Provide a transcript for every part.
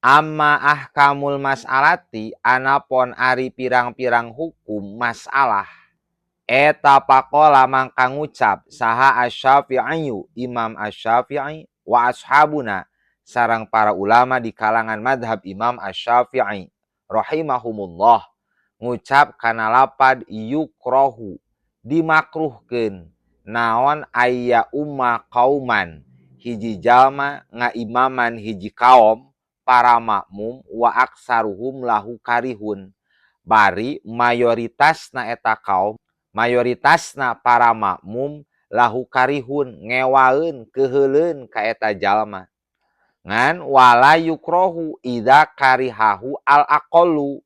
Amma ahkamul mas'alati, anapon ari pirang-pirang hukum masalah eta, faqala mangka ngucap saha Asy-Syafi'i, Imam Asy-Syafi'i, wa ashabuna sareng para ulama di kalangan madhab Imam Asy-Syafi'i rahimahumullah, ngucap kana lapad yukrohu, dimakruhkeun naon, ay ya'umma qauman, hiji jalma ngaimaman hiji kaum para makmum, wa aksaruhum lahu karihun, bari mayoritasna eta kaum, mayoritasna para makmum, lahu karihun, ngewaeun, keuheuleun ka eta jalma. Ngan wala yukrohu idza karihahu al aqallu,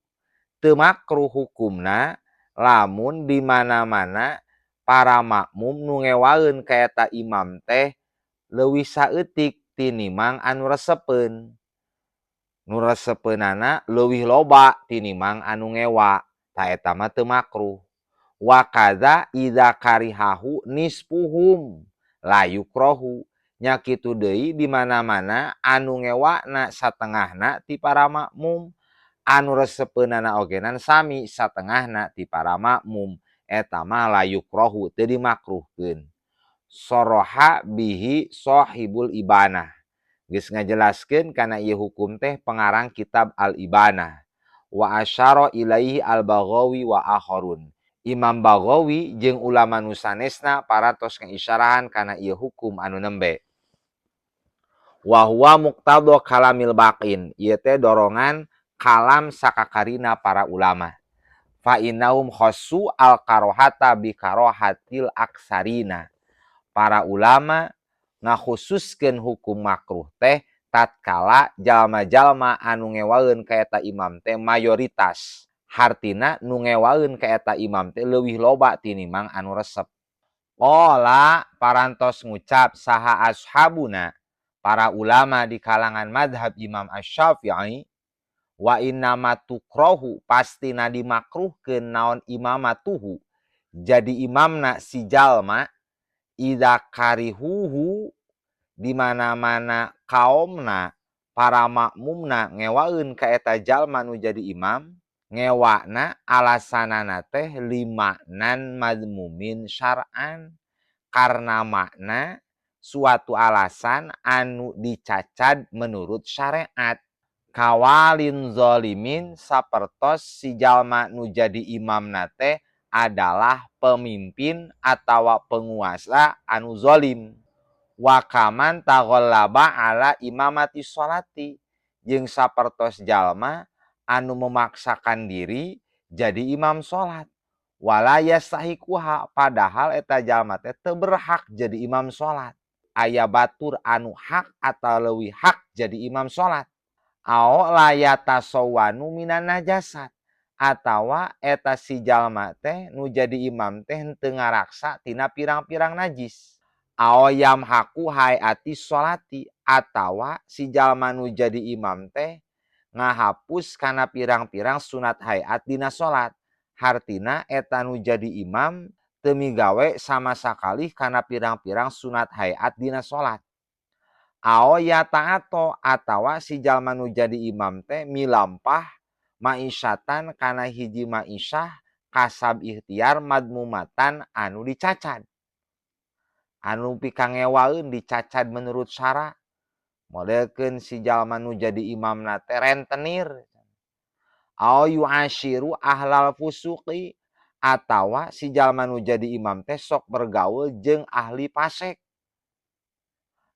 teu makruh hukumna lamun di mana-mana para makmum nu ngewaeun ka eta imam teh leuwih saeutik tinimang anu resepeun, nu resepeunana leuwih loba tinimang anu ngewa, tah eta mah teu makruh. Wa kadza idza karihahu nisfuhum la yukrohu, nya kitu deui di mana-mana anu ngewana satengahna ti para makmum, anu resepeunana ogenan sami satengahna ti para makmum, eta mah la yukrohu, teu dimakruhkeun. Soroha bihi sahibul Ibanah, geus ngajelaskeun kana ieu hukum teh pengarang kitab Al-Ibanah. Wa asyara ilaihi Al-Baghawi wa akharun, Imam Baghawi jeung ulama nu sanesna parantos ngaisyarahan kana ieu hukum anu nembe. Wa huwa muqtada kalamil baqin, ieu teh dorongan kalam sakakarina para ulama. Fa innahum khassu al karohata bi karohatil aksarina, para ulama ngakhususkeun hukum makruh teh tatkala jalma-jalma anu ngewaeun ka eta imam teh mayoritas, hartina nu ngewaeun ka eta imam teh leuwih loba tinimang anu resep. Qala, parantos ngucap saha ashabuna, para ulama di kalangan madhab Imam Asy-Syafi'i, wa innama tukrohu, pastina dimakruhkeun naon, imamatuhu, jadi imamna si jalma, idza karihuhu, di mana-mana kaomna, para makmumna ngewaeun ka eta jalma nu jadi imam, ngewana alasanana teh limaknan madmumin syar'an, karena makna suatu alasan anu dicacad menurut syariat, kawalin zolimin, sapertos si jalma nu jadi imamna teh adalah pemimpin atau penguasa anu zolim, wa kaman taghallaba ala imamati sholati, jeung sapertos jalma anu memaksakan diri jadi imam salat, wala yastahiquha, padahal eta jalma teh teu berhak jadi imam salat, aya batur anu hak atau leuwih hak jadi imam salat, ao la yatasawwanu minan najasat, atawa eta si jalma teh nu jadi imam teh henteu ngaraksa tina pirang-pirang najis, ao yamhaqu hayati sholati, atawa si jalma nu jadi imam teh ngahapus kana pirang-pirang sunat hayat dina salat, hartina eta nu jadi imam teu migawe sama sakali kana pirang-pirang sunat hayat dina salat, ao yata'ato, atawa si jalma nu jadi imam teh milampah ma'isyatan kana hiji ma'isyah kasab ikhtiar madmumatan, anu dicacad, anu pikangewaeun, dicacad menurut syara, modelkeun si jalma nu jadi imamna teh rentenir, au yu'asyiru ahlal fusuqi, atawa si jalma nu jadi imam teh sok bergaul jeung ahli fasek,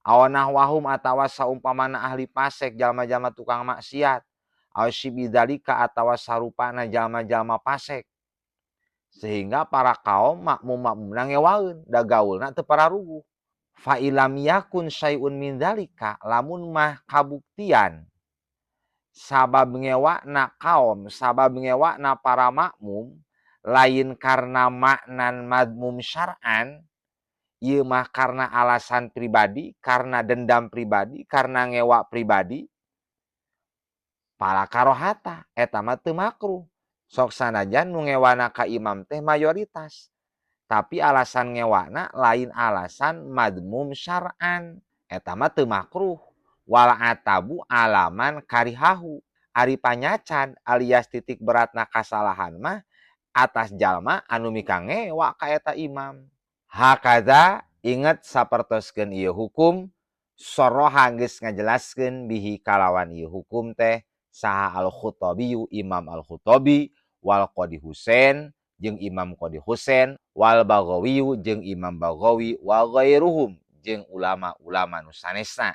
aw nahwahum, atawa saumpamana ahli fasek, jalma-jalma tukang maksiat, aw syibhi dzalika, atawa sarupana jalma-jalma fasek, sehingga para kaum makmum-makmumna ngewaeun da gaulna teu pararuguh. Fa illam yakun syai'un min dzalika, lamun mah kabuktian sabab ngewana kaum, sabab ngewana para makmum lain karena maknan madmum syar'an, ieu mah karena alasan pribadi, karena dendam pribadi, karena ngewa pribadi, fala karohata, eta mah teu makruh. Sok sanajan nu ngewana ka imam teh mayoritas, tapi alasan ngewana lain alasan madmum syar'an, eta mah teu makruh. Wal atabu alaman karihahu, ari panyacan alias titik beratna kasalahan mah atas jalma anu mikangewa ka eta imam. Hakaza, inget sapertoskeun ieu hukum, soroha geus ngajelaskeun bihi kalawan ieu hukum teh saha al-Khuttabiyu, Imam Al-Khuttabi, wal Qadhi Husain, jeung Imam Qadhi Husain, wal Baghawiyu, jeung Imam Baghawi, wa ghairuhum, jeung ulama-ulama nu sanesna.